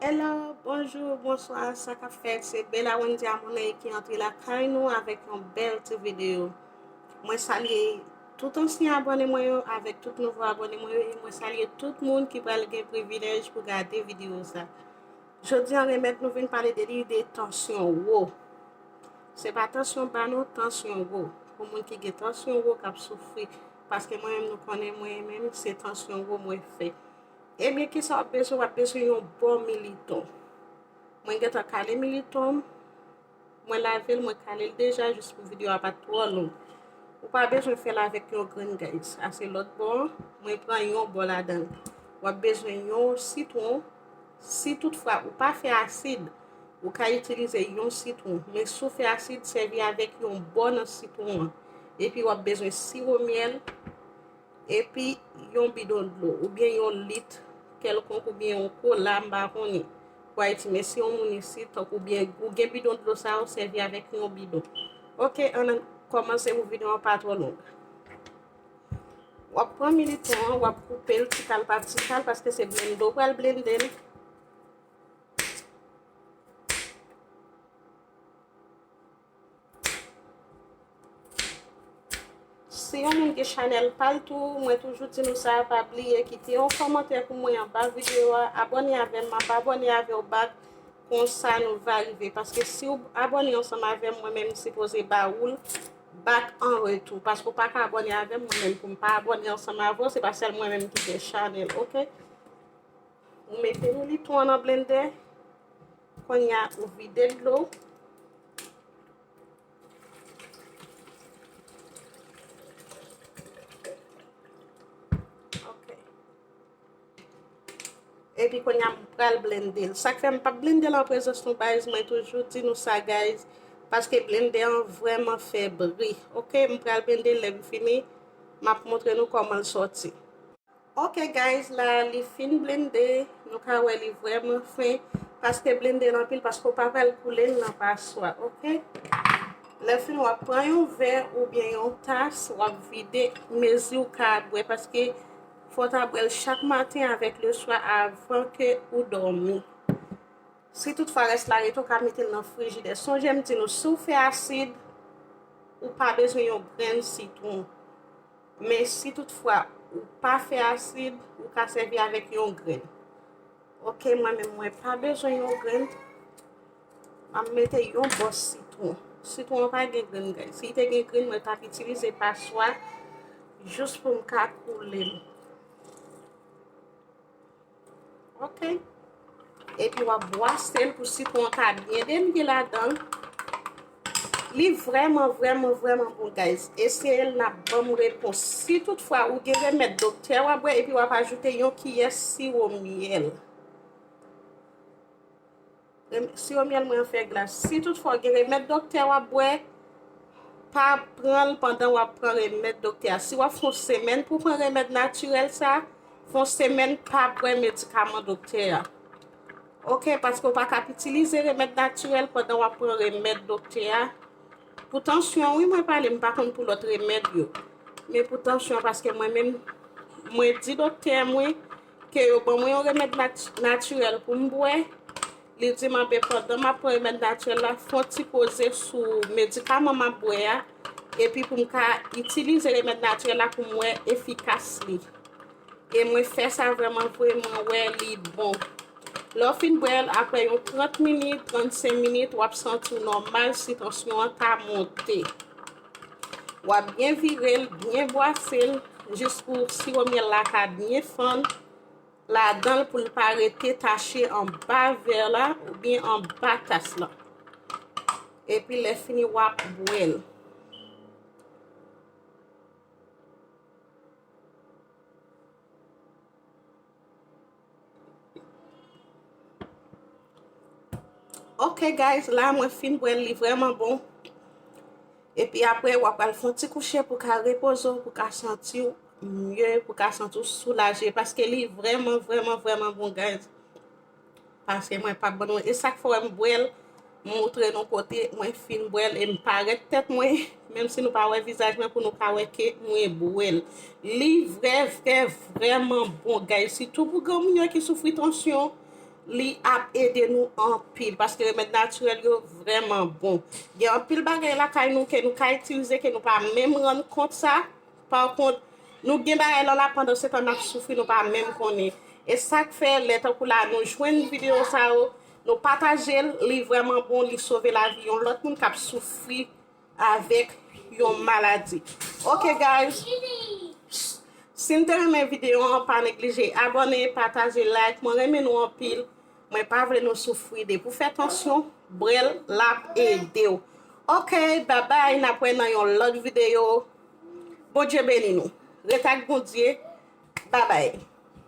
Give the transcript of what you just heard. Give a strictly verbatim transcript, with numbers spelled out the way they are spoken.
Hello, bonjou, bonswa, sa k ap fèt? Se Bella Wendy Amoney ki antre lakay nou avèk yon bèl ti videyo. Mwen salye tout ansyen abòne mwen yo avèk tout nouvo abòne mwen yo, e mwen salye tout moun ki pral gen privilèj pou gade videyo sa. Jodi an, remèd nou vin pale de li, de tansyon wo. Se pa tansyon ba non, tansyon wo. Pou moun ki gen tansyon wo, k ap soufri. Paske mwen menm, nou konnen mwen menm, se tansyon wo mwen fè. Ebyen, kisa w ap bezwen? W ap bezwen yon bon militon. Mwen gentan kale militon m. Mwen lave l, mwen kale l deja, jis pou videyo a pa t twò long. Ou pa bezwen fè l avèk yon grenn, guys. Sa se lòt bò an. Mwen pran yon bò ladan l. W ap bezwen yon sitwon. Si toutfwa ou pa fè asid, ou ka itilize yon sitwon. Men si w fè asid, sèvi avèk yon bò nan sitwon an. Epi w ap bezwen siwo myèl, epi yon bidon dlo, oubyen yon lit kèlkonk, oubyen yon kola, m pa konnen. Pou Ayiti, men si yon moun isit, tankou byen, ou gen bidon dlo sa yo, sèvi avèk yon bidon. Oke, ann kòmanse pou videyo an pa twò long. W ap pran militon an, w ap koupe l ti kal pa ti kal, paske se blende w pral blende l. Si yon moun gen chanèl pa l tou, mwen toujou di nou sa, pa bliye kite yon kòmantè pou mwen anba videyo a, abòne avè m, m ap abòne avè w bak, konsa nou va rive. Paske si w abòne ansanm avè m, mwen menm m sipoze ba ou l bak an retou. Paske w pa ka abòne avè m, mwen menm pou m pa abòne ansanm avè w, se pa sèl mwen menm ki gen chanèl, oke? Ou mete militon an nan blendè. Kounye a, ou vide dlo. Ok. Epi kounye a, m pral blende l. Sa k fè m p ap blende l an prezans nou, guys, mwen toujou di nou sa, guys, paske blendè an vrèman fè bri. Ok, m pral blende l, lè m fini, m ap montre nou kòman l sòti. Ok guys, la li fin blende, nou ka wè li vrèman fen, paske blende l anpil, paske w pa pral koule l nan paswa, ok? Lè fini, w ap pran yon vè oubyen yon tas, w ap vide mezi w ka bwè, paske fò w ta bwè l chak maten avèk leswa avan ke ou dòmi. Si toutfwa rès la rete, w ka mete l nan frijidè. Sonje m di nou, si w fè asid, ou pa bezwen yon grenn sitwon. Men si toutfwa ou pa fè asid, ou ka sèvi avèk yon grenn. Ok, mwen menm mwen pa bezwen yon grenn. M ap mete yon bò sitwon. Sitwon an pa gen grenn, guys. Si li te gen grenn, mwen t ap itilize paswa jis pou m ka koule l. Ok. Epi w ap bwase l pou sitwon an ka byen delye ladan l. Li vrèman, vrèman, vrèman bon, guys. Eseye l, n ap ban m repons. Si toutfwa ou gen remèd doktè w ap bwè, epi w ap ajoute yon kiyè siwo myèl. Rem-, siwo myèl mwen an fè glas. Si toutfwa w gen remèd doktè w ap bwè, pa pran l pandan w ap pran remèd doktè a. Si w ap fè yon semèn pou w pran remèd natirèl sa, fè yon semèn pa bwè medikaman doktè a. Ok, paske w pa ka ap itilize remèd natirèl pandan w ap pran remèd doktè a. Pou tansyon, wi, mwen pale, m pa konn pou lòt remèd yo. Men pou tansyon, paske mwen menm, mwen di doktè mwen ke yo ban mwen yon remèd nat-, natirèl pou m bwè. Li di m, anben, pandan m ap pran remèd natirèl la, fè yon ti poze sou medikaman m ap bwè a, epi pou m ka itilize remèd natirèl la pou m wè efikas li. E mwen fè sa vrèman vre, mwen wè li bon. Lè w fin bwè l, apre yon trant minit, trannsenk minit, w ap santi w nòmal si tansyon an ta monte. W ap byen vire l, byen bwase l, jis pou siwo myèl la ka byen fann ladan l pou l pa rete tache anba vè la oubyen anba tas la. Epi lè fini, w ap bwè l. Ok guys, la mwen fin bwè l, li vrèman bon. Epi apre, w ap al fè yon ti kouche pou w ka repoze w, pou w ka santi w mye, pou w ka santi w soulaje, paske li vrèman, vrèman, vrèman bon, guys. Paske mwen p ap ban nou, e sa k fè w wè m bwè l, m montre nou kote mwen fin bwè l, e m parèt tèt mwen, menm si nou pa wè vizaj mwen, pou nou ka wè ke mwen bwè l. Li vrè, vrè, vrèman bon, guys. Sitou pou granmoun yo ki soufri tansyon, li ap ede nou anpil, paske remèd natirèl yo vrèman bon. Gen anpil bagay lakay nou ke nou ka itilize, ke nou pa menm rann kont sa. Pa kont, nou gen bagay lan la, pandan se tan n ap soufri, nou pa menm konnen. E sa k fè, lè tankou la, nou jwenn videyo sa yo, nou pataje l, li vrèman bon, li sove lavi yon lòt moun k ap soufri avèk yon maladi. Ok, guys. Si n te renmen videyo an, pa neglije abòne, pataje, like. Mwen renmen nou anpil. Mwen pa vle nou soufri. Depi w fè tansyon, bwè l, l ap ede w. Ok, babay, n ap wè nan yon lòt videyo. Bondye beni nou. Ret ak Bondye. Babay.